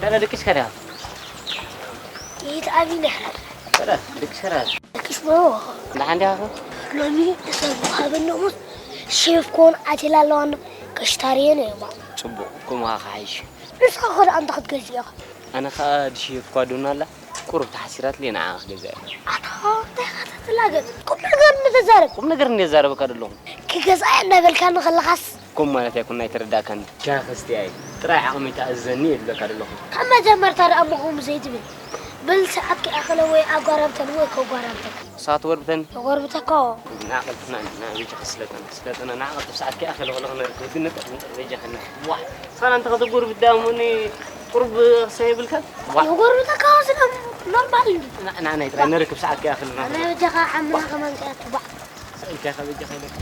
ደለ ድቅስ ከዳ ይትዓቢነ ደለ ድቅስ ከዳ ደቂስ ሞ ደሓን ዲኻ ኸ ሎሚ ሰብ ሃበኖሙስ ሼፍ ኮን ዓቴላ ኣለዋን ቀሽታርየ ነየማ ጽቡቕ። ከምኡ ኸዓ ክሓይሽ። ንስኻ ኸ ደኣ እንታይ ክትገዝእ ኢኻ? ኣነ ኸዓ ድሽየፍ ኳ ዶና ኣላ ቁሩብ ተሓሲራትለይ ንዓኣ ክገዝኣ እየ። ኣታ እንታይ ኢኻ ተትላገጽ? ቁም ነገር እንተዛረብ ቁም ነገር እንድየ ዛረበካ ደለኹ። ክገዝኣ እየ እናበልካኒ ከለኻስ ከምኡ ማለት ኣይኮን ኣይተረዳእካኒ። ቻ ከስትያ እየ ጥራይ ዓቕሚ ተኣዝዘኒ እየ ዝብለካ ደለኹ። ካብ መጀመርታ ደኣ እሞ ከምኡ ዘይትብል። በል ሰዓት ከይኣኸለ ወይ ኣጓራብተኒ ወይ ከጓራብተካ። ንስኻ ትጎርብተኒ። ተጎርብተካ። ንዓ ቀልጥፍና ንዓ በጃኻ ስለጠና ስለጠና ንዓ ቀልጥፍ ሰዓት ከይኣኸለ ከሎ ክንርክብ ግን ነጥብ ነጥብ በጃኻ ንዓ። ዋ ሳላ እንተ ከተጎርብት ደኣ እሞ እኒ ቁሩብ ክሳብ የብልካን። ዋ ተጎርብተካ። ስለ ኖርማል እንዲ። ንዓ ናይ ጥራይ ንርክብ ሰዓት ከይኣኸለና ኣነ በጃኻ ዓምና ከማን ከያትባዕ። ሰኢልካ ኢኻ በጃኻ ኢለካ።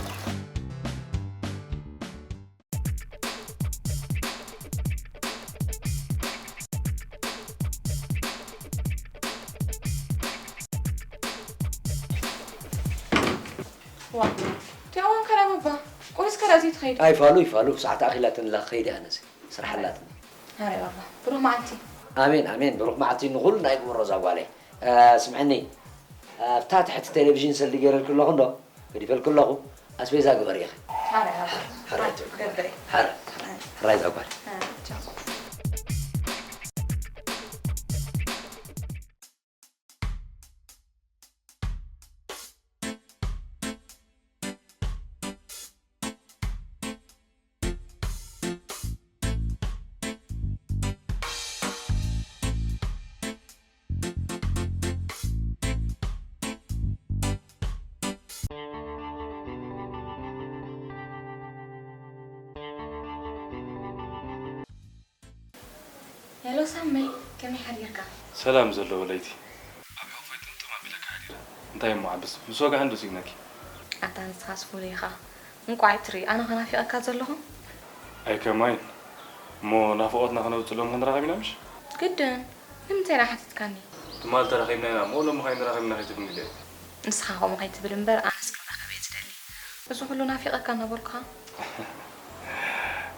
ዋ ቲያዋን ከራ ባባ ቁርስ ከራ ዘይትኸይድ ኣይ ፋሉ ይፋሉ ሰዓት ኣኺላትኒ ኢላ ክኸይድ እየ ኣነሲ ስራሕ ኣላትኒ ኣረ ባባ ብሩህ መዓልቲ ኣሜን ኣሜን ብሩኽ መዓልቲ ንኹሉ ናይ ግብሮ እዛ ጓለይ እ፣ ስምዕኒ ኣብታ ትሕቲ ቴሌቪዥን ሰልዲ ገይረልኪ ኣለኹ እንዶ ገዲፈልኪ ኣለኹ ኣስቤዛ ግበሪ ኢኺ ኣረ ባባ ሓራይ ትብል ገብረ ሓራይ ሕራይ እዛ ጓል ኣረ ቻው ሄሎ ሳመይ፣ ከመይ ሓዲርካ? ሰላም ዘለዎ ለይቲ ኣብ ሕቑፈይ ጥምጥም ኣቢለካ ሓዲረ። እንታይ እሞ ዓብስ፣ ምስ ወግሐ እንዶ ስኢነኪ። ኣታ ንስኻስ ፍሉይ ኢኻ። እንቋዕ ትርኢ፣ ኣነ ኸ ናፊቐካ ዘለኹ። ኣይ ከማይን። እሞ ናፍቖትና ኸነውጽእ ሎሚ ኽንራኸብ ኢና ምሽ? ግድን። ንምንታይ ደኣ ሓቲትካኒ? ትማል ተራኺብና ኢና እሞ ሎሚ ኸይንራኸብና ከይትብልኒ ድየ? ንስኻ ከምኡ ኸይትብል እምበር ኣነስ ክራኸብ እየ ዝደሊ። እዚ ኹሉ ናፊቐካ እናበልኩኻ።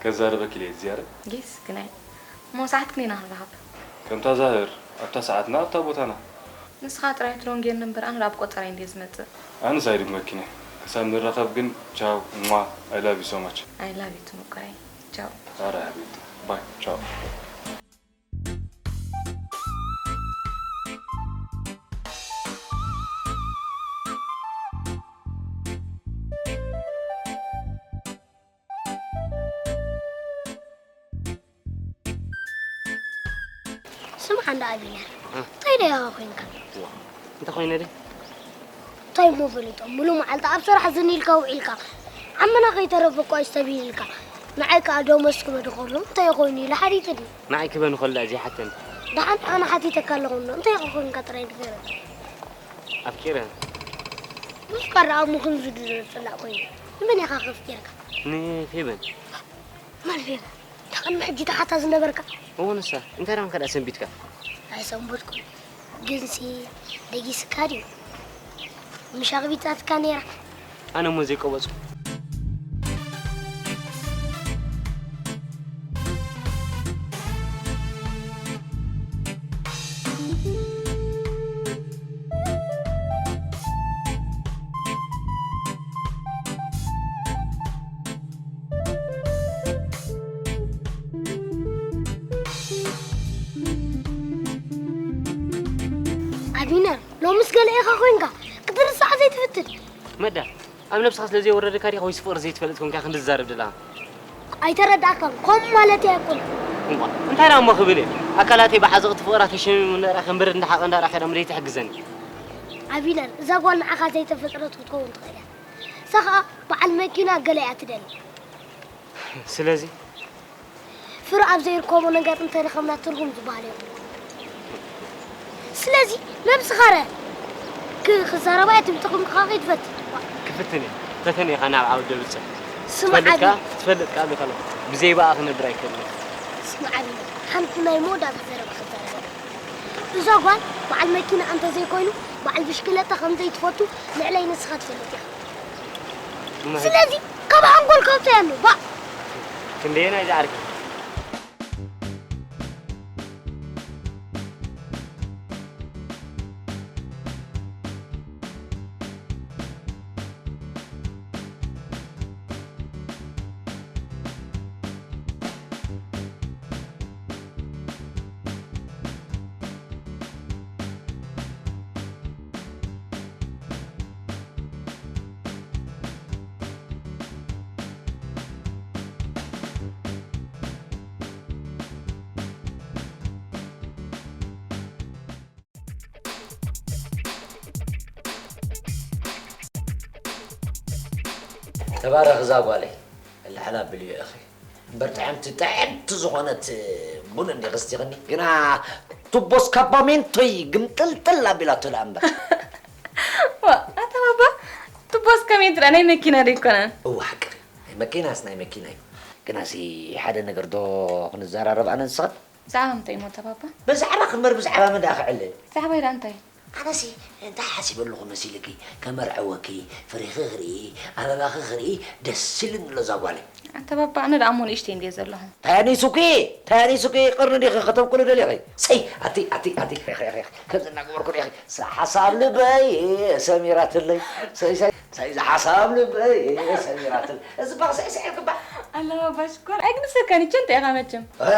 ከዛርበኪ ኢለ እየ ዝዝያረ። ጌስ ግናይ። እሞ ሰዓት ክንደይና ክንራኸብ? ከም ታዛህር ኣብታ ሰዓትና ኣብታ ቦታና። ንስኻ ጥራይ ትደንጉየኒ እምበር ኣነ ደኣ ብቆጸራይ እንድየ ዝመጽእ። ኣነስ ኣይድንጎየኪን እየ። ክሳብ ንራኸብ ግን ቻው ሟ I love you so much። I love you too ምቁረይ። ቻው። ኣረ ሓቢብቲ ባይ ቻው። ስምዓ እንዳ ኣቢነር እንታይ ደይ ኢኻ ኮይንካ? እንታይ ኮይነ ደይ? እንታይ እሞ ፈሊጦም ሙሉእ መዓልቲ ኣብ ስራሕ ዝን ኢልካ ውዒልካ ዓመና ከይተረፈ እኮ ኣይስተብሂልካ ንዓይ ከኣ ደሞዝ ክበ ድኾሎ እንታይ ኮይኑ ኢለ ሓቲቱኒ። ንዓይ ክበ ንኸሎ ዘይሓተኒ። ደሓን ኣነ ሓቲተካ ኣለኹ እንዶ እንታይ ኢኻ ኮይንካ ጥራይ ንገረኒ። ኣፍቂረ። ብዙሕ ደኣ እሞ ከምዚ ድዩ ዘጽላእ ኮይኑ ንመን ኢኻ ከፍቂርካ? ንፌበን። መን ፌበ? እታ ቅድሚ ሕጂ ትሓታ ዝነበርካ? እወ ንሳ። እንታይ ደኣ ከ ደኣ ሰንቢትካ? ኣይሰንበትኩን። ግንሲ ደጊስካ ድዩ? ምሽ ኣቕቢጻትካ ነይራ። ኣነ እሞ ዘይቀበጽኩ። ኣቢነር ሎምስ ገለ ኢኻ ኮይንካ ክትርስዓ ዘይትፍትን። መዳ ኣብ ነብስኻ ስለ ዘይወረደካ ዲኻ ወይስ ፍቕሪ ዘይትፈልጥ ኮንካ ክንዲ ትዛረብ ዘለኻ? ኣይተረዳእካን ከምኡ ማለተይ ኣይኮነን። እዋ እንታይ ደኣ እሞ ክብል እየ ኣካላተይ ብዓዘቕቲ ፍቕራ ተሸሚሙ እንዳርኣኻ እምበር እንዳሓቐ እንዳርኣኻ ደኣ እሞ ዘይትሕግዘኒ። ኣቢነር እዛ ጓል ንዓኻ ዘይተፈጥረት ክትከውን ትኽእል እያ። እሳ ኸኣ በዓል መኪና ገለ እያ ትደሊ። ስለዚ ፍረ ኣብ ዘይርከቦ ነገር እንተረኸብና ትርጉም ዝበሃል የብሉን። ስለዚ ነብስኻ ርእ። ክ- ክዛረባ እየ ትብል ተኾንካ ከይትፈትን። ክፍትን እየ። ፈተነ ኢኻ ናብ ዓውደ ብፅሕ። ስምዓኒ። ትፈልጥ ከኣ ትፈልጥ ከኣ ኣለካ ኣለኹ። ብዘይ ብኣ ክነብር ኣይክእልን። ስምዓኒ። ሓንቲ ናይ መወዳእታ ዘረባ ክዛረበካ። እዛ ጓል በዓል መኪና እንተዘይኮይኑ በዓል ብሽክለታ ከምዘይትፈቱ ልዕለይ ንስኻ ትፈልጥ ኢኻ። እማ ስለዚ ካብ ሓንጎልካ ኣውፅኣያ ኣሎ። ባእ። ክንደየናይ ዝዓርኪ? ተባረኽ እዛ ጓለይ። ላሕላ ብልዮ ኢኺ። እምበር ጥዕምቲ፣ ጥዕምቲ ዝኾነት ቡን እንዲኺ ስቲኽኒ። ግና ቱቦ ስካፓሜንቶይ ግምጥልጥል ኣቢላቶ ደኣ እምበር። ዋ፣ ኣታ ባባ፣ ቱቦ ስካሜንቶ ደኣ ናይ መኪና ዶ ኣይኮነን? እወ፣ ሓቅኺ። ናይ መኪናስ ናይ መኪና እዩ። ግናሲ ሓደ ነገር ዶ ክንዘራረብ ኣነ ንስኽን? ብዛዕባ ምንታይ እሞ ኣታ ባባ? ብዛዕባ ክንበር ብዛዕባ መን ደኣ ክዕልል? ብዛዕባይ ደኣ እንታይ? ኣነሲ እንታይ ሓሲበ ኣለኹ መሲልኪ? ከመርዕወኪ፣ ፍሬኺ ክርኢ፣ ኣበባኺ ክርኢ ደስ ኢሉኒ ኣሎ እዛ ጓለይ። ኣታ ባባ ኣነ ደኣ እሞ ንእሽተይ እንድየ ዘለኹ። እንታይ ኣኒሱኪ? እንታይ ኣኒሱኪ? ቅርኒ ዲኺ ከተብቁሊ ደሊኺ? ሰይ፣ ኣቲ፣ ኣቲ፣ ኣቲ፣ ሬኽ፣ ሬኽ፣ ሬኽ፣ ከምዚ እናገበርኩ ዲኺ? ሳ-፣ ሓሳብ ልበይ ሰሚራትለይ። ሰይ፣ ሰይ፣ ሰይ፣ ዝሓሳብ ልበይ ሰሚራትለይ። እዚ ባኽ ስዕስዕ ክባዕ። ኣላ ባባ ሽኮር፣ ኣይግንሰካን ይቸ እንታይ ኢኻ መቸም? እ፣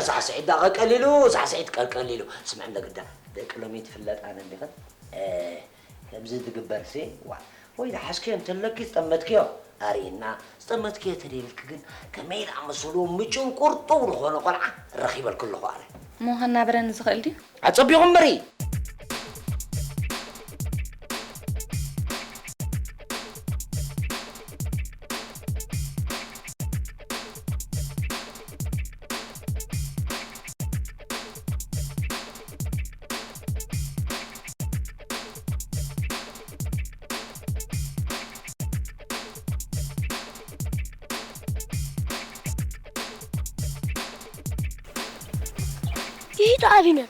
ሳዕስዒት ዳ ቀቀሊሉ፣ ሳዕስዒት ቀቀሊሉ። ስምዕኒ ግዳ፣ ደቂ ሎሚ ትፍለጥ ኣነ እንዲኽን። እ፣ ከምዚ ትግበርሲ፣ ዋ፣ ወይ ዝሓዝክዮ እንተለኪ ዝጠመትክዮ ኣርእና፣ ዝጠመትክዮ ተደይብልኪ ግን ከመይ ዝኣመሰሉ ምጭንቁርጡው ዝኾነ ቆልዓ ረኺበልኪ ኣለኹ ኣነ። እሞ ከናብረኒ ዝኽእል ድዩ? ኣጸቢቑ እምበሪ። ይሂድ ኣቢነር፣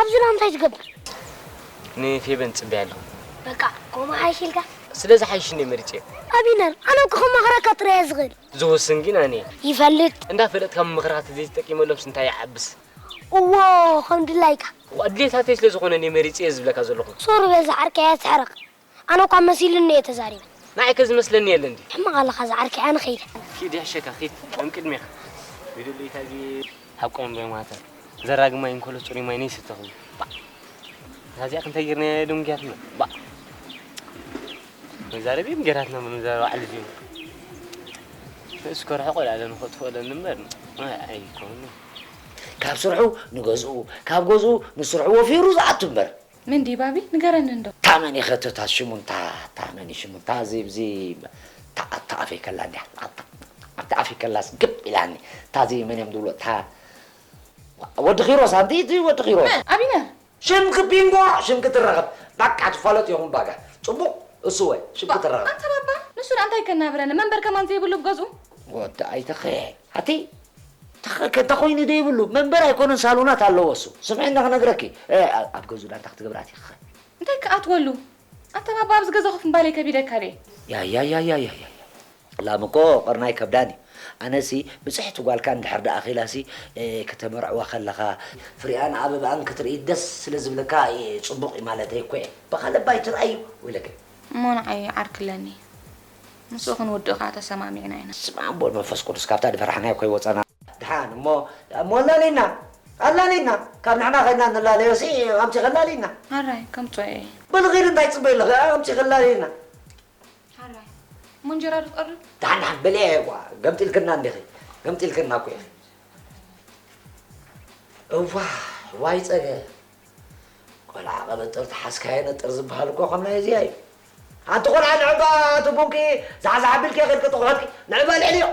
ኣብዚ ና እንታይ ትገብር? ንፌበን ጽበያ ኣለኹ። በቃ፣ ከምኡ ሓይሽ ኢልካ? ስለ ዝሓይሽ እንደ መሪጸ። ኣቢነር፣ ኣነ እኮ ከማኽረካ ጥራይ እየ ዝኽእል። ዝውስን ግን ኣነ እየ። ይፈልጥ። እንዳፈለጥካ ምምኽራት ዘይትጠቂመሎምስ እንታይ ይዓብስ? እዎ፣ ከም ድላይካ። እኮ ኣድሌታተይ ስለ ዝኾነ እንደ መሪጸ እየ ዝብለካ ዘለኹ። ሶሪ በል ዝዓርከይ፣ ኣትሕረቕ። ኣነ እኳ መሲሉኒ እየ ተዛሪበ። ንዓይ ከ ዝመስለኒ የለን ድዩ? ሕማቕ ኣለኻ ዝዓርከይ፣ ኣነ ኸይደ። ኪድ ይሕሸካ፣ ኪድ፣ ከም ቅድሜኻ። ቢዱለይታ እዚ ሓቆም በይ ማታ። ዘራጊ ማይ እንከሎ ጽሩይ ማይ ነይሰተኹም። ባዕ። እዛ እዚኣ ክንታይ ጌርና ደንጉያትና? ባዕ። መዛረቢ እዮም ጌራትና፣ መዛረቢ ባዕሉ እዚኦም። ንእስ ከርሖ ቆልዓ ኣለኒ፣ ከጥፍኦ ኣለኒ እምበር፣ ኣይከውንን። ካብ ስርሑ ንገዝኡ፣ ካብ ገዝኡ ንስርሑ ወፊሩ ዝኣቱ እምበር። መን ድዩ ባቢ? ንገረኒ እንዶ። ታመን ኢኸ እታ ሽሙ እንታ፣ ታመን እዩ ሽሙ እንታ፣ እዚ፣ እዚ፣ እታ፣ እታ ኣፈይ ከላ እንድያ። እታ፣ እታ ኣፈይ ከላስ ግብ ኢላኒ። እታ እዚ መን እዮም ዝብሎ? እታ ወዲ ኪሮስ፣ ኣንቲ፣ እቲ ወዲ ኪሮስ። መን? ኣቢነር? ሽምኪ ቢንጎ፣ ሽምኪ ትረኸብ። ባቃ ትፋለጡ ኢኹም ባጋ። ጽቡቕ፣ እሱ ወይ፣ ሽምኪ ባ-፣ ትረኸብ። ኣንተ ባባ፣ ንሱ ደኣ እንታይ ከናብረኒ? መንበር ከማን ዘይብሉ ብገዝኡ? ወዲ ኣይተኸ፣ ኣቲ፣ ተኸ-፣ እንተ ኾይኑ ዶ ይብሉ? መንበር ኣይኮነን፣ ሳሎናት ኣለዎ እሱ። ስምዒ፣ እንዳ ክነግረኪ። እ፣ ኣ-፣ ኣብ ገዝኡ ዳ እንታይ ክትገብራ ኣቲኺ? እንታይ ክኣትወሉ? ኣታ ባባ፣ ኣብዚ ገዛ ኮፍ ምባለይ ከቢደካ ድየ? ያ፣ ያ፣ ያ፣ ያ፣ ያ፣ ያ፣ ያ። ላም እኮ ቅርና ኣይከብዳን እዩ። ኣነሲ ብጽሕቲ ጓልካ እንድሕር ደኣ ኺላሲ፣ እ፣ ከተመርዕዋ ከለኻ ፍሪኣን ኣበባኣን ክትርኢ ደስ ስለ ዝብለካ፣ እ፣ ጽቡቕ እዩ ማለተይ እኮ እየ። ብኻልእ ባይ ትርኣዩ ኢለኪ። እሞ ንዓይ ዓርኪ ኣለኒ። ምስኡ ክንውድእ ከኣ ተሰማሚዕና ኢና። ስመ ኣብ ወወልድ መንፈስ ቅዱስ፣ ካብታ ዝፈራሕናዮ እኮ ኣይወጸና። ደሓን እሞ፣ እሞ ኣላልይና፣ ኣላልይና። ካብ ንሕና ኸድና ንላለዮሲ ኣምጺ ኸላልይና። ኣራይ፣ ከምጽኦ እየ። በሊ ኺዲ እንታይ ትጽበይ ኣለኺ? ኣምጺ ኸላልይና። ኣራይ፣ እሞ እንጀራ ዶ ትቐርብ? ደሓን፣ ደሓን፣ በሊ እየ፣ ዋ፣ ገምጢልክና እንዲኺ። ገምጢልክና እኮ ኢኺ። እዋ፣ ዋይ ጸገ። ቆልዓ ቀበጥር ተሓዝካዮ ነጥር ዝበሃል እኮ ከም ናይ እዚኣ እዩ። ሓንቲ ቆልዓ ንዕባ እቲ ቡንኪ ዛሕዛሕ ኣቢልኪ ከድኪ ጥቑሕትኪ ንዕባ ልዕልዮ።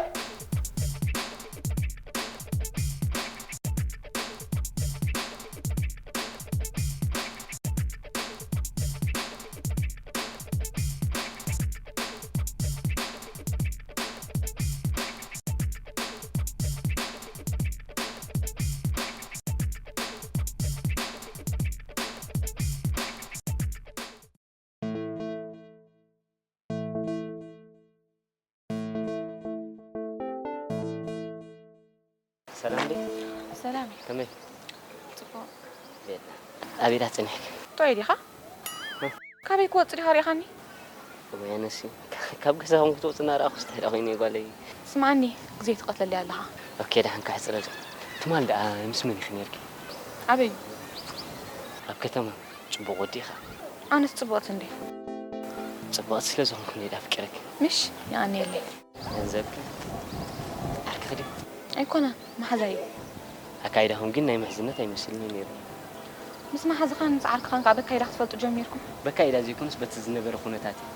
ሰላም ድዩ? ሰላም እዩ። ከመይ? ጽቡቕ። ቤላ። ኣበይ ዲኻ ጸኒሕኪ? ጥዑይ ዲኻ? እ? ካበይ ክወጽእ ዲኻ ርኢኻኒ? እሞ ያነሲ፣ ካብ ገዛኹም ክትወጽእ እናረኣኹስ እንታይ ደኣ ኮይነ ጓለይ? ስምዓኒ፣ ግዜ ትቐትለለይ ኣለኻ። ኦኬ፣ ደሓን ከሕጽረልኪ። ትማል ደኣ ምስ መን ኢኺ ነይርኪ? ኣበይ? ኣብ ከተማ። ጽቡቕ ወዲ ኢኻ። ኣነስ ጽቡቕቲ እንድየ። ጽቡቕቲ ስለ ዝኾንኩ እንድየ ኣፍቂረኪ። ምሽ? የቐንየለይ። ገንዘብኪ ዓርክኺ ድዩ? ኣይኮነን፣ መሓዛይ እዩ። ኣካይዳኹም ግን ናይ ምሕዝነት ኣይመስልን እዩ ነይሩ። ምስ መሓዝኻን ምስ ዓርክኻን ከኣ በካይዳ ክትፈልጡ ጀሚርኩም? በካይዳ ዘይኮነስ በቲ ዝነበረ ኩነታት እዩ።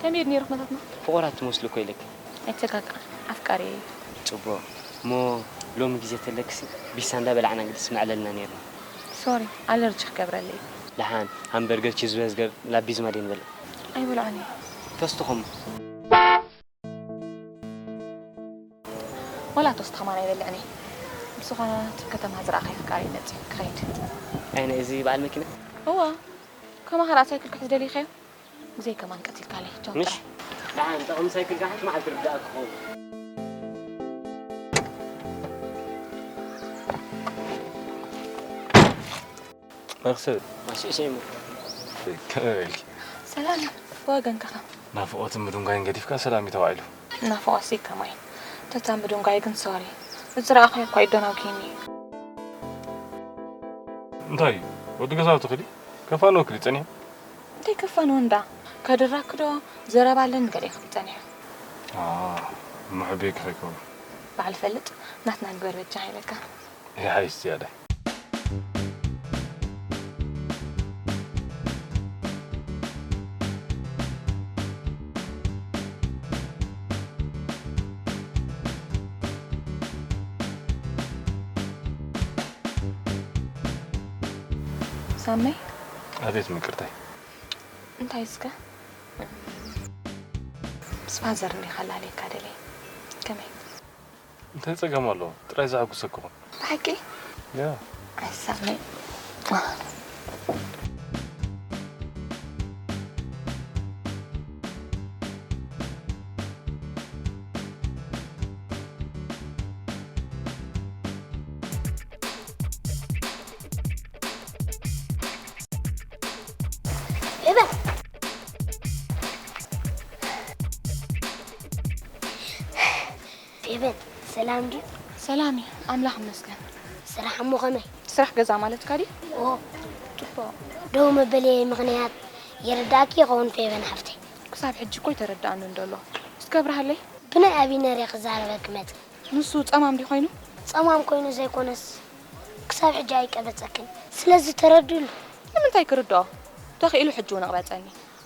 ከመይ ነይሩ ኩነታትና? ፍቑራት ትመስሉ እኮ ኢለኪ። ኣይተጋግኣ ኣፍቃሪ እዩ። ጽቡቕ። እሞ ሎሚ ግዜ ተለክሲ ቢሳ እንዳበላዕና ግድስ መዕለልና ነይርና። ሶሪ ኣለርጂ ክገብረለይ። ደሓን ሃምበርገር ቺዝበርገር ላቢዝማ ደይ ንበልዕ። ኣይበልዖን እየ። ተስትኹም ወላ ቶስት ከማን ኣይበልዕን እየ። ብዝኾነ እቲ ከተማ ዝረኣኻዮ ኣፍቃሪ መፂ ክኸይድ። ኣይነ እዚ በዓል መኪና እዋ ከማኻ ርኣ ሳይክል ክሕዝ ደሊኻዮ? ግዜ ከማን ቀቲልካለይ ጆን ምሽ ጥራይ። ደሓን ጠቕሚ ሳይክል ከዓ ሓንቲ መዓልቲ ርዳእ ክኸውን። መኽሰብ ማሽሸ ይሙ ከመይ በልኪ? ሰላም ብወገንካ ኸ? ናፍቖትን ምድንጓይን ገዲፍካ ሰላም እዩ ተባሂሉ። ናፍቖትሲ ከማይ ተታ ምድንጓይ ግን ሶሪ። ዝረኣኹ እኳ ይደናጉኒ እዩ። እንታይ እዩ? ወዲ ገዛውቲ ክዲ ከፋንወኪ ድዩ ጸኒሑ? እንታይ ከፋንዎ እንዳ ከድራክዶ ዘረባ ኣለኒ ገለ ክብል ጸኒሑ። ኣዎ፣ እሞ ሕቢእኪ ከይከውን። በዓል ፈልጥ ናትና ንግበር በጃ ኢለካ። ይሓይሽ ዝያዳይ። ሳመይ ኣቤት ምቅርታይ። እንታይ እስከ ምስ ፋዘር እንዲኻ ላለካ ደለይ ከመይ እንታይ ጸገም ኣለዎ? ጥራይ ዘሐጉሰኪ ኹን። ብሓቂ ያ ኣይሳመይ ፌበን ፌበን ሰላም ድዩ? ሰላም እዩ ኣምላኽ ይመስገን። ስራሕ እሞ ከመይ? ስራሕ ገዛ ማለትካ ድዩ? ኦ ጽቡቕ። ደው መበለየ ምኽንያት ይርዳእኪ ይኸውን ፌበን ሓፍተይ። ክሳብ ሕጂ እኮ ይተረዳእኒ እንደሎ። እስከ ኣብርሃለይ። ብናይ ኣቢነር እየ ክዛረበኪ መጽእ። ንሱ ጸማም ድዩ ኮይኑ? ጸማም ኮይኑ ዘይኮነስ ክሳብ ሕጂ ኣይቀበጸክን። ስለዚ ተረድእሉ። ንምንታይ ክርድኦ? ተኽኢሉ ሕጂ እውን ኣቕበጸኒ።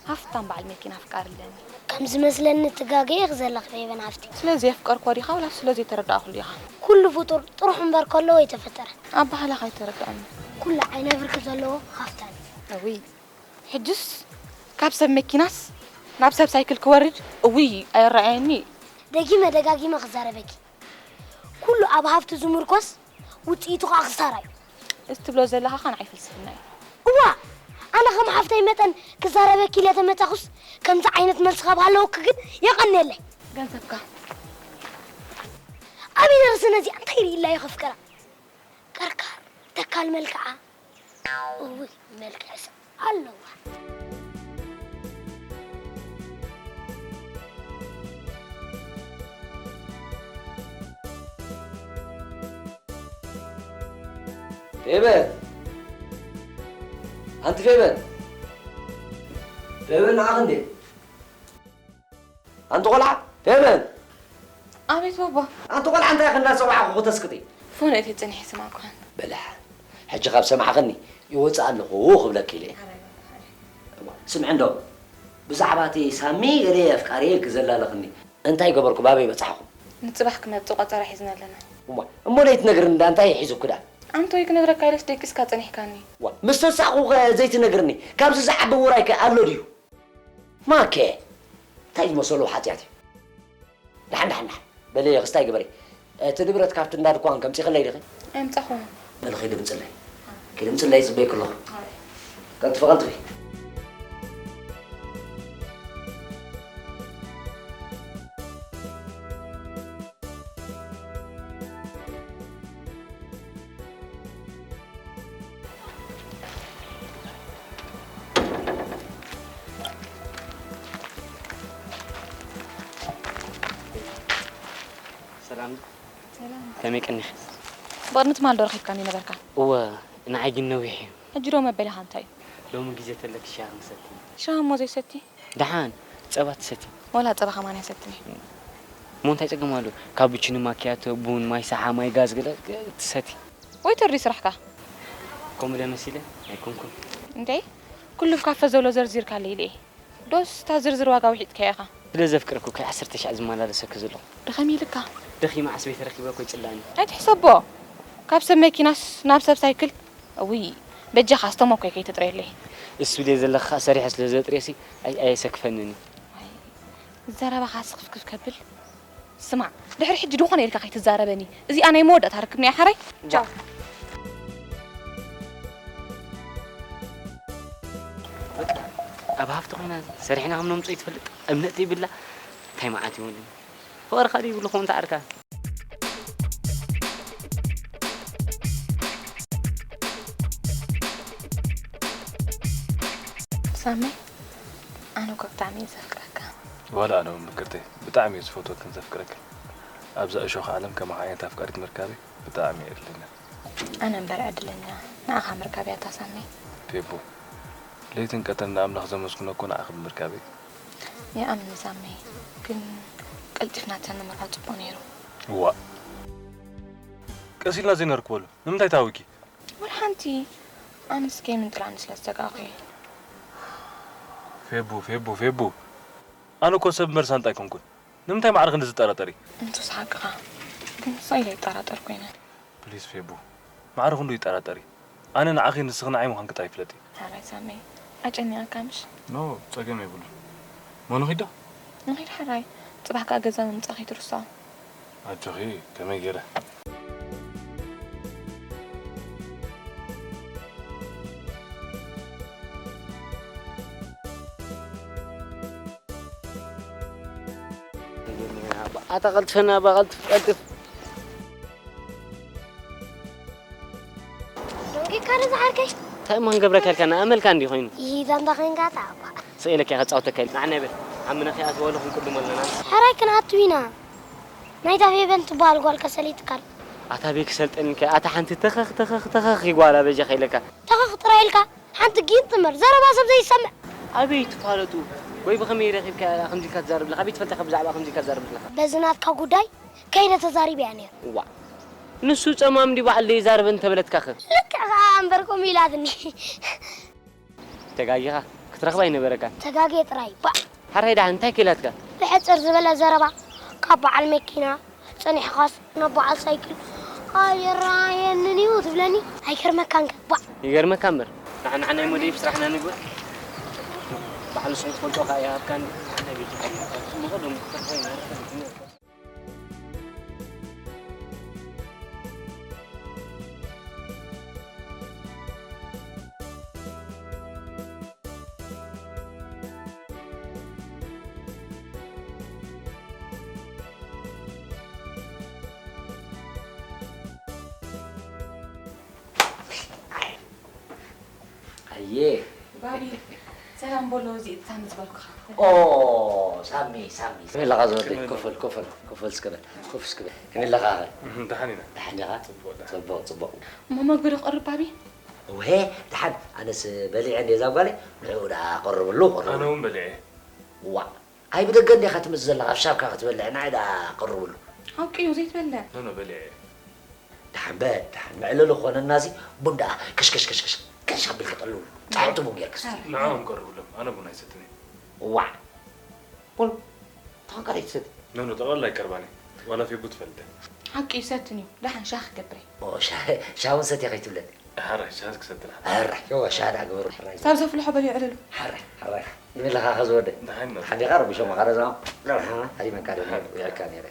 ሃፍታም በዓል መኪና ኣፍቃሪ ኣለኒ። ከም ዝመስለኒ ትጋገ ኢኺ ዘለኺ ፌበን ሓፍቲ። ስለ ዘየፍቀርክዎ ዲኻ ወላ ስለ ዘይተረዳእኩሉ ኢኻ? ኩሉ ፍጡር ጥሩሕ እምበር ከለዎ ኣይተፈጠረን። ኣበሃህላኻ ኣይተረድኣንን። ኩሉ ዓይነ ብርኪ ዘለዎ ሃፍታም እዩ። እውይ ሕጅስ ካብ ሰብ መኪናስ ናብ ሰብ ሳይክል ክወርድ እውይ ኣይረኣየኒ። ደጊመ ደጋጊመ ክዛረበኪ ኩሉ ኣብ ሃፍቲ ዝምርኮስ ውፅኢቱ ከዓ ክሳራ እዩ። እዚ ትብሎ ዘለኻ ኸ ንዓይ ፍልስፍና እዩ። እዋ ኣነ ከም ሓፍተይ መጠን ክዛረበኪ ኢለ ተመፃኹስ ከምዚ ዓይነት መልሲ ካብ ሃለወኪ ግን የቐንየለይ። ገንዘብካ ኣበይ ደርሲ ነዚኣ እንታይ ርኢላዮ ከፍቅራ ቀርካር ተካል መልክዓ እውይ መልክዕስ ኣለዋ። ፌበን ኣንቲ ፌበን ፌበን ንዓኽ እንዴ ኣንቲ ቆልዓ ፌበን ኣቤት ባባ። ኣንቲ ቆልዓ እንታይ ክንዳ ሰብዓ ክተስክቲ ፎን እቲ ጽንሒ ስማዕኳን። በልሕ ሕጂ ካብ ሰማዕኽኒ ይወፅእ ኣለኹ ክብለኪ ኢለ እየ። ስምዒ እንዶ ብዛዕባ እቲ ሳሚ ገለ ኣፍቃሪ ኢልኪ ዘላለኽኒ እንታይ ገበርኩ ባበይ በፃሕኹ? ንፅባሕ ክመፅእ ቆፀራ ሒዝና ኣለና። እሞ እሞ ለይትነግርኒ እንዳ እንታይ ሒዙኪ ዳ? ኣንቶይ ክነግረካ ኢለስ ደቂስካ ፀኒሕካኒ። ዋ ምስ ተሳእኹ ከ ዘይትነግርኒ ካብዚ ዝዓቢ ውራይ ከ ኣሎ ድዩ? ማኬ እንታይ ዝመሰሉ ሓጢኣት እዩ። ደሓን ደሓን ደሓን በሊ ክስታይ ግበሪ። እቲ ንብረት ካብቲ እንዳ ድኳን ከምፂኽለይ ዲኺ? ኣምፃኹ። በሊ ኺዲ ምፅለይ። ኪዲ ምፅለይ ይፅበይኪ ኣለኹ። ቀልጥፊ ቀልጥፊ። ሰላም ሰላም። ከመይ ቀኒኺ? ብቕድሚ ትማል ዶ ረኺብካኒ ነበርካ? እወ ንዓይ ግን ነዊሕ እዩ። ሕጂ ዶ መበሊኻ እንታይ እዩ? ሎሚ ግዜ ተለኪ ሻሂ ክንሰቲ። ሻሂ እሞ ዘይሰቲ? ደሓን ጸባ ትሰቲ? ዋላ ጸባ ከማን ኣይሰትን እየ። እሞ እንታይ ጸገም ኣሎ? ካቡቺኖ ማኪያቶ፣ ቡን፣ ማይ ሰሓ፣ ማይ ጋዝ ገለ ትሰቲ። ዌይተር ድዩ ስራሕካ? ከምኡ ዶ መሲለ? ኣይኮንኩን። እንዴ ኩሉ ኣብ ካፈ ዘሎ ዘርዚርካለይ ኢለ እየ። ዶስ እታ ዝርዝር ዋጋ ውሒጥካያ ኢኻ? ስለ ዘፍቅረኩ ከ ዓሰርተ ሺሕ ዝመላለሰኪ ዘለኹ። ድኸም ኢልካ። ደኺመ ዓስበይ ተረኪበ እኮ ይጽላኒ። ኣይትሕሰቦ። ካብ ሰብ መኪናስ ናብ ሰብ ሳይክል። እውይ በጃኻ ኣስተሞኮይ ከይትጥረየለይ። እሱ ድየ ዘለኺ ከኣ ሰሪሐ ስለ ዘጥርየሲ ኣይ ኣየሰክፈንን እዩ። ዘረባኻ ስኽፍክፍ ከብል። ስማዕ፣ ድሕሪ ሕጂ ዝኾነ ኢልካ ከይትዛረበኒ። እዚኣ ናይ መወዳእታ ርክብና እያ፣ ሓራይ? ቻው። በቃ፣ ኣብ ሃፍቲ ኮይና ሰሪሕና ከም ነምፅኦ ይትፈልጥ። እምነት ይብላ። እንታይ መዓት ይኸውን? ፍቕርኻ ድዩ ይብሉ ክኸውን ተዓርካ? ሳሚ፣ ኣነ እኮ ብጣዕሚ እየ ዘፍቅረካ። ዋላ ኣነ እውን ምቅርተይ ብጣዕሚ እየ ዝፈትወክን ዘፍቅረክን። ኣብዛ እሾኽ ዓለም ከማኻ ዓይነት ኣፍቃሪት ምርካበይ ብጣዕሚ እየ ዕድለኛ። ኣነ እምበር ዕድለኛ ንዓኻ ምርካብ እያ እታ ሳሚ። ፌቡ፣ ለይትን ቀትርን ንኣምላኽ ዘመስግኖ እኮ ንዓኺ ብምርካበይ እዩ። ይኣምን ሳሚ፣ ግን ቀልጢፍና ተንምርዖ ጽቡቕ ነይሩ። እዋእ! ቀስ ኢልና ዘይነርክበሉ ንምንታይ ታዊኪ? ወላ ሓንቲ። ኣነስ ከይምንጥላኒ ስለ ዝሰጋእኩ እየ። ፌቡ፣ ፌቡ፣ ፌቡ፣ ኣነ እኮ ሰብ እምበር ሳንጣ ኣይኮንኩን። ንምንታይ ማዕረ ክንድዚ ትጠራጠሪ? ንሱስ ሓቅኻ፣ ግን ስቕ ኢለ ኣይጠራጠርኩ እየ። ፕሊስ ፌቡ፣ ማዕረ ክንድኡ ይጠራጠሪ። ኣነ ንዓኺ ንስኺ ንዓይ ምዃንኪ ጥራይ ፍለጢ። ሕራይ ሳመይ፣ ኣጨኒቐካ ምሽ? ኖ፣ ጸገም የብሉን። እሞ ንኺድ ዶ? ንኺድ ሕራይ፣ ጽባሕ ከኣ ገዛ ምምጻእ ከይትርስዖ። ኣጆኺ፣ ከመይ ገይረ? ኣታ ቀልጥፈና ኣባ ቀልጥፍ ቀልጥፍ። ደንጊካ ዶ ዝዓርከይ? እንታይ እሞ ክንገብረካ ኢልካ ንኣመልካ እንዲ ኮይኑ። ይሂዳ እንዳ ኸንካ ታባ። ስኢለካ ከጻውተካ ኢል ንዓና ይበል። ዓምና ከይኣትወሉ ክንቅድሞ ኣለና። ሕራይ ክንኣቱ ኢና። ናይታ ፌበን ትበሃል ጓል ከሰሊትካል። ኣታ ቤኪ ሰልጠኒልካ ኣታ ሓንቲ ተኸኽ ተኸኽ ተኸኽ ይጓላ በጃኻ ኢለካ። ተኸኽ ጥራይ ኢልካ ሓንቲ ጊንጥ እምበር ዘረባ ሰብ ዘይሰምዕ። ኣበይ ትፋለጡ ወይ ብኸመይ ረኺብካያ እያ ከምዚ ኢልካ ትዛረብ ኣለኻ? ኣበይ ትፈልጣ ኢኻ ብዛዕባ ከምዚ ኢልካ ትዛረብ ዘለኻ? በዚ ናትካ ጉዳይ ከይደ ተዛሪበያ ነይረ። ዋእ ንሱ ጸማም ድዩ በዓል ዘይዛረብ እንተበለትካኸ? ልክዕ ኸኣ እምበር ከምኡ ኢላትኒ። ተጋጊኻ ክትረኽባ ኣይነበረካን። ተጋግየ ጥራይ ባእ። ሓራይ ደሓን እንታይ ክኢላትካ? ብሕጽር ዝበለ ዘረባ ካብ በዓል መኪና ጸኒሕኻስ ናብ በዓል ሳይክል ኣይረኣየንን እዩ ትብለኒ ኣይገርመካን ከ ባእ። ይገርመካ እምበር ንዓና ናይ ሞዴፍ ስራሕና ንግበር። ባዕሉ ስም ትፈልጦ ከኣ ይሃብካኒ። ንዓና ቤት ጽቡቕ ደሞ ክትረኽባ ኣይነበረካን። ኣየ ባቢ ሰላም በሎ እዚ እቲ ሳሚ ዝበልኩኻ። ኦ ሳሚ ሳሚ ከመይ ኣለኻ ዝወደይ? ኮፍ በል ኮፍ በል ኮፍ በል እስከ በል ኮፍ እስከ በል ከመይ ኣለኻ ኸ? እህ፣ ደሓን ኢና። ደሓን ኢኻ? ጽቡቕ፣ ደሓን። ጽቡቕ ጽቡቕ። እሞ መግቢ ዶ ክቕርብ ባቢ? እውሄ ደሓን ኣነስ በሊዐ እንድየ እዛ ጓለይ ንዕኡ ደኣ ቀርብሉ ቀርብሉ። ኣነ እውን በሊዐ። ዋእ ኣይ ብደገ እንዲኻ ትመጽእ ዘለኻ ኣብ ሻብካ ክትበልዕ ንዓይ ደኣ ቀርብሉ። ሓቂ እዩ ዘይትበልዕ። ኖ ኖ በሊዐ እየ። ደሓን በል ደሓን መዕለሊ ክኾነና እዚ ቡን ደኣ ከሽ ከሽ ከሽ ከሽ ከሽ ኣቢልካ ጠልውሉ ጻዕቕቲ ቡን ጌርክስ። ንዕኦም ቀርብሎም ኣነ ቡን ኣይሰትን እየ። ዋዕ ቡን ተኾንካ ደይትሰቲ። ኖ ኖ ጠቕላላ ኣይቀርባን እየ ዋላ ፌቡ ትፈልጥ እያ። ሓቂ እዩ ሰትን እዩ ደሓን ሻሂ ክገብር እየ። ኦ ሻሂ ሻሂ እውን ሰትየ ከይትብለኒ። ሕራይ ሻሂ ክሰቲ ደኣ። ሕራይ እወ ሻሂ ደኣ ግበሩ ሕራይ። ሳብ ዘፍልሖ በልዮ ዕለሉ። ሕራይ ሕራይ ይብለኻ ከ ዝወደይ። ደሓን ኢና። ሓዲኻ ረቢሾም ኣኻረዛም። ደሓን። ኣሃ ሃዲመካ ዶ ውዒልካ ነይረ።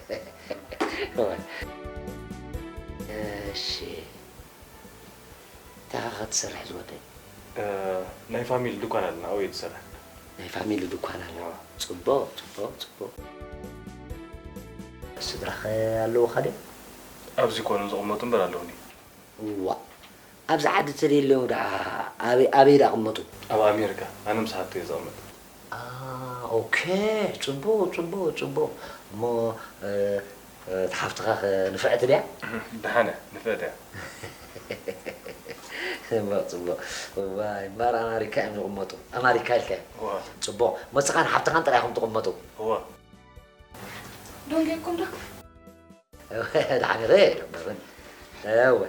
እወ። እሺ እንታይ ኢኻ ትሰርሕ ዝወደይ? እ፣ ናይ ፋሚሊ ድኳን ኣለና፣ ኣብኡ እየ ዝሰርሕ። ናይ ፋሚሊ ድኳን ኣለዋ። ጽቡቕ፣ ጽቡቕ፣ ጽቡቕ። ስድራኸ ኣለዉኻ ድዮም? ኣብዚ ኣይኮኑን ዝቕመጡ እምበር ኣለዉኒ። ዋእ፣ ኣብዚ ዓዲ ተደልዮም ደኣ ኣበይ፣ ኣበይ ደኣ ይቕመጡ? ኣብ ኣሜሪካ፣ ኣነ ምስ ሓብተይ እየ ዝቕመጥ። ኣሃ፣ ኦኬ፣ ጽቡቕ፣ ጽቡቕ፣ ጽቡቕ። እሞ፣ እ፣ እታ ሓፍትኻ ኸ ንፍዕቲ ድያ? ደሓን እያ፣ ንፍዕቲ እያ። ጽቡቕ፣ ጽቡቕ። እዋይ፣ እምበኣር ኣማሪካ እዮም ዝቕመጡ። ኣማሪካ ኢልካዮ። እወ። ጽቡቕ። እሞ ንስኻን ሓፍትኻን ጥራይ ኢኹም ትቕመጡ? እወ። ደንጊኹም ዶ? እወ፣ ደሓን ኢኺ? እወ።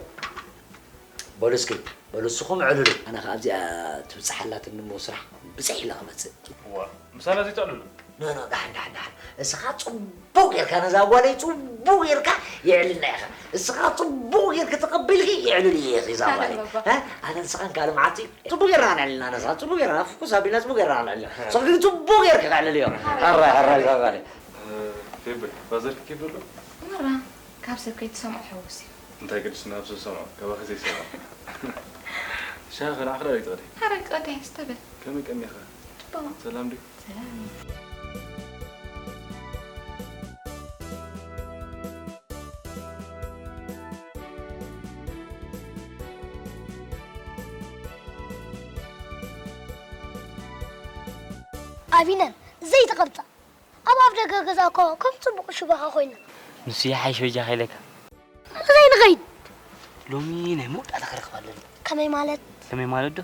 በሉ እስኪ፣ በሉ እስኹም ዕልሉ። ኣነ ኸዓ ኣብዚኣ ትብጻሕ ኣላትኒ እሞ ስራሕ ብጽሕ ኢለ ክመጽእ። እዋ፣ ምሳና ዘይተዕልሉ? ኖ፣ ኖ፣ ደሓን፣ ደሓን፣ ደሓን። እስኻ ጽቡቕ ጌርካ ነዛ ጓለይ ጽቡቕ ጌርካ የዕልላ ኢኻ። እስኻ ጽቡቕ ጌርኪ ተቐቢልኪ የዕልል እየ ኢኺ እዛ ጓለይ። ኣረ ባባ። እ? ኣነ ንስኻን ካልእ መዓልቲ ጽቡቕ ጌርና ነዕልልና፣ ነዛ ጽቡቕ ጌርና፣ ፍኩስ ኣቢልና ጽቡቕ ጌርና ነዕልልና። ንስኻ ግን ጽቡቕ ጌርኪ ከዕልል እዮ። ኣረ፣ ኣረ፣ እዛ ጓለይ። እ፣ ፌበይ፣ ፋዘርኪ ኬፍ ኣሎ? መራ፣ ካብ ሰብ ከይትሰምዖ ሕውስ እዩ። እንታይ ግድስ ናብ ሰብ ሰምዖ፣ ካባኺ ዘይሰምዖ። ሻሂ ከልዓኺ ዶ ኣይትቐድሒ? ሓራይ ቀድሒ እስተ በል። ከመይ ቀኒኻ? ጽቡቕ። ሰላም ድዩ? ሰላም እዩ። ኣቢነር፣ ዘይትቐብጻ። ኣብ ኣፍ ደገ ገዛ እኮ ከም ጽቡቕ ሽባኻ ኮይና። ንሱ ይሓይሽ በጃኻ ኢለካ። ናበይ ንኸይድ? ሎሚ ናይ መወዳእታ ክረኽባ ኣለኒ። ከመይ ማለት? ከመይ ማለት ዶ?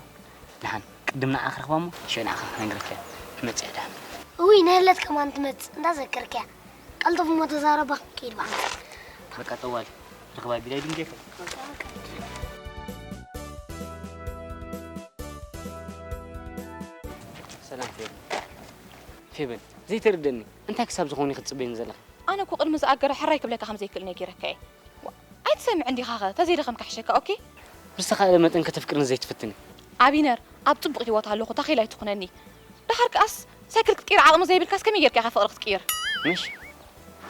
ንሓን ቅድም ንዓ ክረኽባ እሞ ሽዑ ንዓኻ ክነግረካ እየ። ክመጽእ እየ ደሓን። እውይ፣ ንህለት ከማን ትመጽእ እንዳዘከርካያ። ቀልጥፍ እሞ ተዛረባ፣ ኪድ ብዓንተ። በቃ ጠዋሊ። ርኽባ ቢላይ ድንጌ። ሰላም ፌበን። ፌበን፣ ዘይተረደኒ እንታይ ክሳብ ዝኾነ ክትጽበይኒ ዘለኻ? ኣነ እኮ ቅድሚ ዝኣገረ ሕራይ ክብለካ ከም ዘይክእል ነጊረካ እየ። ዋ፣ ኣይትሰምዕን ዲኻኸ? ተዘይደኸምካ ሕሸካ፣ ኦኬ? ብዝተኻእለ መጠን ከተፍቅርኒ ዘይትፍትኒ። ኣቢነር፣ ኣብ ጽቡቕ ህይወት ኣለኹ፣ ታኺል ኣይትኹነኒ። ደሓር ከኣስ ሳይክል ክትቅይር ዓቕሚ ዘይብልካስ ከመይ ጌርካ ኢኻ ፍቕሪ ክትቅይር? ምሽ?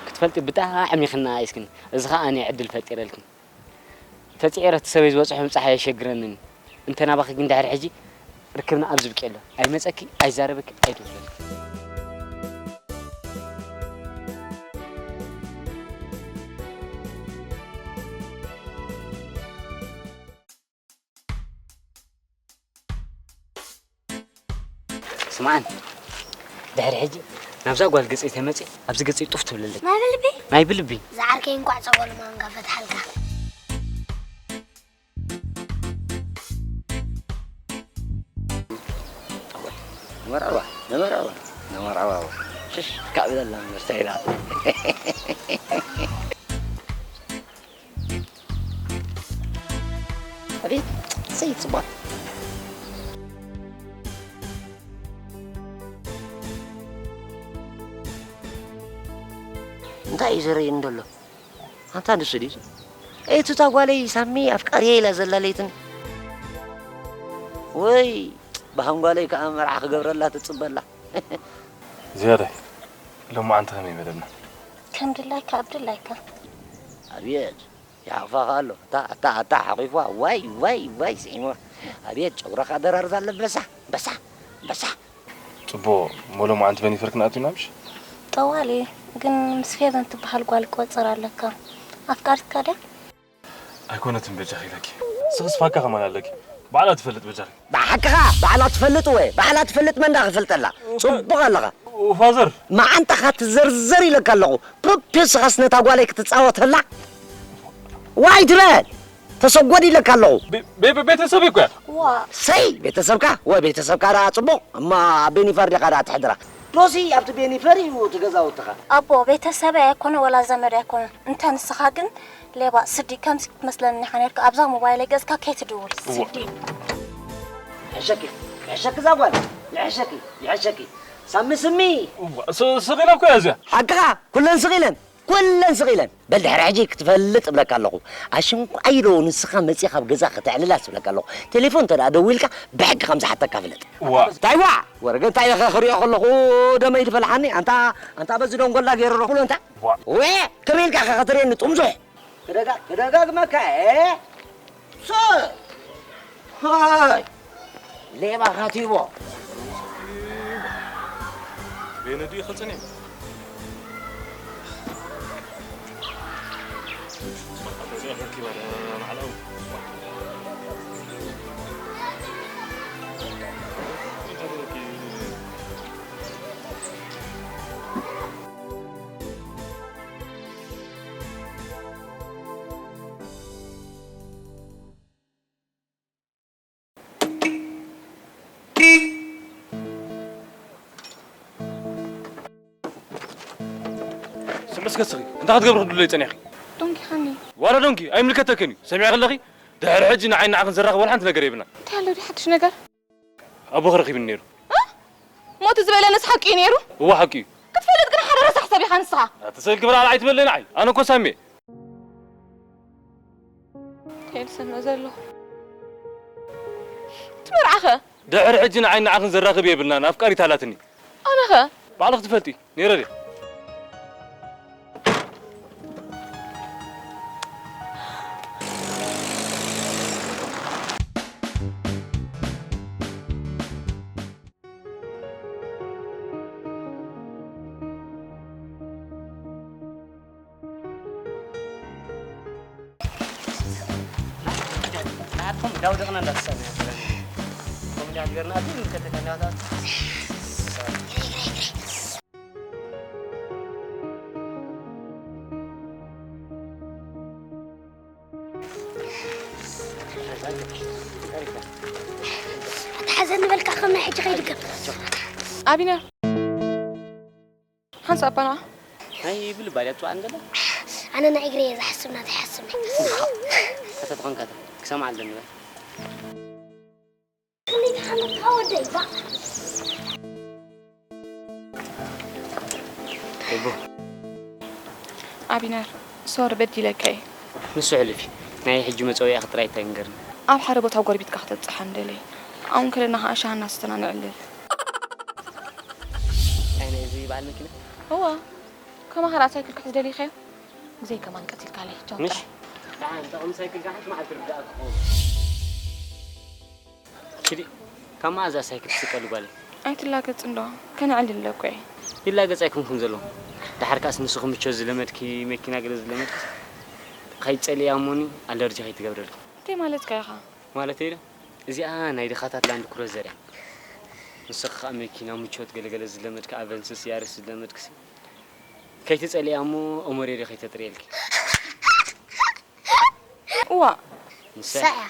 ክትፈልጢ ብጣዕሚ ኢኺ ንኣይስክን። እዚ ኸኣ ኣነ ዕድል ፈጢረልክን። ተጽዒረ እቲ ሰበይ ዝበጽሖ ምብጻሕ ኣየሸግረንን። እንተ ናባኺ ግን ድሕሪ ሕጂ ርክብና ኣብ ዝብቂ ኣሎ። ኣይመጸኪ፣ ኣይዛረበኪ፣ ኣይደውለልኪ። ስምዓኒ፣ ድሕሪ ሕጂ ናብዛ ጓል ገጸይ ተመጺ፣ ኣብዚ ገጸይ ጡፍ ትብለለይ። ናይ ብልቢ? ናይ ብልቢ። ዝዓርከይ እንኳዕ ጸበሉ ማንጋ ፈትሓልካ። ንመርዓዋ፣ ንመርዓዋ፣ ንመርዓዋ። ሽሽ፣ ካብ ኢለላ እምበር እንታይ ኢላ? ኣቤት፣ ሰይ ጽቡቕ። እንታይ እዩ ዘርእየኒ ዘሎ? ኣንታ ንሱ ድዩ? እቲ እታ ጓለይ ሳሚ ኣፍቃሪየ ኢላ ዘላ ለይትን። ወይ፣ ብሃንጓለይ ከኣ መርዓ ክገብረላ ትጽበላ። ዝያዳይ፣ ሎማዓንቲ ከመይ በለና? ከም ድላይካ ኣብ ድላይካ። ኣብየት፣ ይሓቕፋ ከኣ ኣሎ። ኣታ፣ ኣታ፣ ኣታ ሓቒፍዋ፣ ዋይ፣ ዋይ፣ ዋይ፣ ስዒምዋ። ኣብየት፣ ጨጉራ ከኣ ደራርዛ ኣለ። በሳ፣ በሳ፣ በሳ። ጽቡቕ፣ እሞ ሎማዓንቲ በኒፈር ክንኣቱ ኢና ምሽ? ጠዋሊ፣ ግን ምስ ፌቨን ትበሃል ጓል ቆጽር ኣለካ። ኣፍቃሪትካ ድያ? ኣይኮነትን በጃኺ ኢለኪ። ስኽስፋካ ከማን ኣለኪ። ባዕላ ትፈልጥ በጃኺ። ብሓቅኻ ባዕላ ትፈልጥ ወ ባዕላ ትፈልጥ መን ዳ ክፈልጠላ? ጽቡቕ ኣለኻ። ፋዘር። መዓንጣኻ ትዘርዘር ኢለካ ኣለኹ። ፕፕ ስኻስ ነታ ጓለይ ክትጻወተላ? ዋይ ትበል! ተሰጎድ ኢለካ ኣለኹ። ቤ-፣ ቤ-፣ ቤ-፣ ቤተሰብ እኮ እያ። ዋ። ሰይ ቤተሰብካ? ወ ቤተሰብካ ደኣ ጽቡቕ። እማ ቤኒፈር ዲኻ ደኣ ትሕድራ? ዶሲ ኣብቲ ቤኒፈር እዩ እቲ ገዛውትኻ? ኣቦ፣ ቤተሰበይ ኣይኮነ ወላ ዘመድ ኣይኮነ። እንተ ንስኻ ግን ሌባ፣ ስዲ፣ ከምዚ ክትመስለኒ ኢኻ ነርካ። ኣብዛ ሞባይለይ ገጽካ ከይትድውል። እዋ። ስዲ። ይሕሸኪ፣ ይሕሸኪ እዛ ጓል። ይሕሸኪ፣ ይሕሸኪ። ሳሚ ስሚ። እዋ፣ ስ-፣ ስቕ ኢላ እኮ እያ እዚኣ። ሓቅኻ፣ ኩለን ስቕ ኢለን፣ ኩለን ስቕ ኢለን። በል ድሕሪ ሕጂ ክትፈልጥ እብለካ ኣለኹ። ኣሽንኳይ ዶ ንስኻ መጺኻ ኣብ ገዛ ከተዕልላስ እብለካ ኣለኹ። ቴሌፎን እንተ ደኣ ደዊልካ ብሕጊ ከም ዝሓተካ ፍለጥ። እዋ። እንታይ ዋ? ወረ ግን እንታይ ኢኻ ክሪኦ ከለኹ ደመይ ዝፈልሓኒ? ኣንታ፣ ኣንታ በዚ ደንጎላ ገይሩ ረኽብሎ እንታይ? ዋ። ወ፣ ከመይ ኢልካ ኢኻ ክትርእየኒ ጥምዙሕ? ክደጋ-፣ ክደጋግመካ፣ እ? ሶ-፣ ሃይ! ሌባ ካቲቦ። ቤነዲ ይኸጸኒ። ስምዕስ ከስኺ፣ እንታይ ክትገብሪ ክትብለይ ጸኒሕኺ? ዶንኪ ሃኒ። ዋላ ዶንኪ፣ ኣይምልከተክን እዩ። ሰሚዐ ከለኺ፣ ድሕሪ ሕጂ ንዓይ ንዓኽን ዘራኽብ ወላ ሓንቲ ነገር የብልና። እንታይ ኣሎ ድዩ ሓድሽ ነገር? ኣቦኺ ረኺብኒ ነይሩ። እ? ሞት ዝበለንስ ሓቂ እዩ ነይሩ? እወ፣ ሓቂ እዩ። ክትፈልጥ ግን ሓደ ረሳሕ ሰብ ኢኻ ንስኻ። ኣቲ ሰልኪ ብራል ኣይትበለይ ንዓይ። ኣነ እኮ ሳሚ እየ። እንታይ ልሰምዕ ዘለኹ? እቲ መርዓኸ? ድሕሪ ሕጂ ንዓይ ንዓኽን ዘራኽብ የብልናን። ኣፍቃሪት ኣላትኒ። ኣነኸ? ባዕልኺ ትፈልጢ። ነይረ ድየ? ንዓኹም ዳውደቕና እንዳተሳእና እያ ትብለና። ከምኡ እንዲያ ትገርና፣ ኣቲ ንከተተና። ኣትሓዘኒ በልካ፣ ከም ናይ ሕጂ ከይድገም። ኣቢነር፣ ሓንሳእ ኣባና። ናይ ብልባል እያ ትጽዋዕ እንደላ። ኣነ ናይ እግሪ እየ ዝሓስብ፣ ናተይ ሓስብ ናይ። ኣታ ተኾንካ እታ ክሰምዓ ኣለኒ በል። ክንደይ ተሓመምካ ወደይ፣ ባዕ። እቦ። ኣቢነር፣ ሶሪ በዲለካ እየ። ንሱ ሕልፍ እዩ። ናይ ሕጂ መጸውዒኻ ጥራይ እንታይ ንገርኒ። ኣብ ሓደ ቦታ ጎረቤትካ ክተብጽሓ ንደለይ። ኣብኡ ከለና ኸኣ ሻሂ እናሰተና ንዕልል። እንታይ ናይ እዚ በዓል መኪና? እወ። ከማኻ ኸኣ ሳይክል ክትሕዝ ደሊኻዮ? ግዜ ከማን ቀቲልካለይ። ቻው ምሽ? ጥራይ። ደሓን፣ ጥቕሚ ሳይክል ከዓ ሓንቲ መዓልቲ ርዳእ ክኸውን። ሽዲ፣ ካብ መኣዛ ሳይክል ትስቀሉ ጓለይ? ኣይትላገጽ እንዶ፣ ከነዕልል እኮ እየ። ይላገጽ ኣይኮንኩን ዘለኹ። ደሓር ከኣስ ንስኺ ምቾት ዝለመድኪ፣ መኪና ገለ ዝለመድኪ፣ ከይትጸልእያ እሞኒ ኣለርጂ ከይትገብረልኪ። እንታይ ማለትካ ኢኻ? ማለተይ ዶ? እዚኣ ናይ ድኻታት ላንድ ክሩዘር እያ። ንስኺ ከኣ መኪና ምቾት ገለገለ ዝለመድኪ፣ ኣቨንስስ ያሪስ ዝለመድክሲ፣ ከይትጸልእያ እሞ ኦሞሬዶ ከይተጥርየልኪ። እዋ። ንሳ እያ።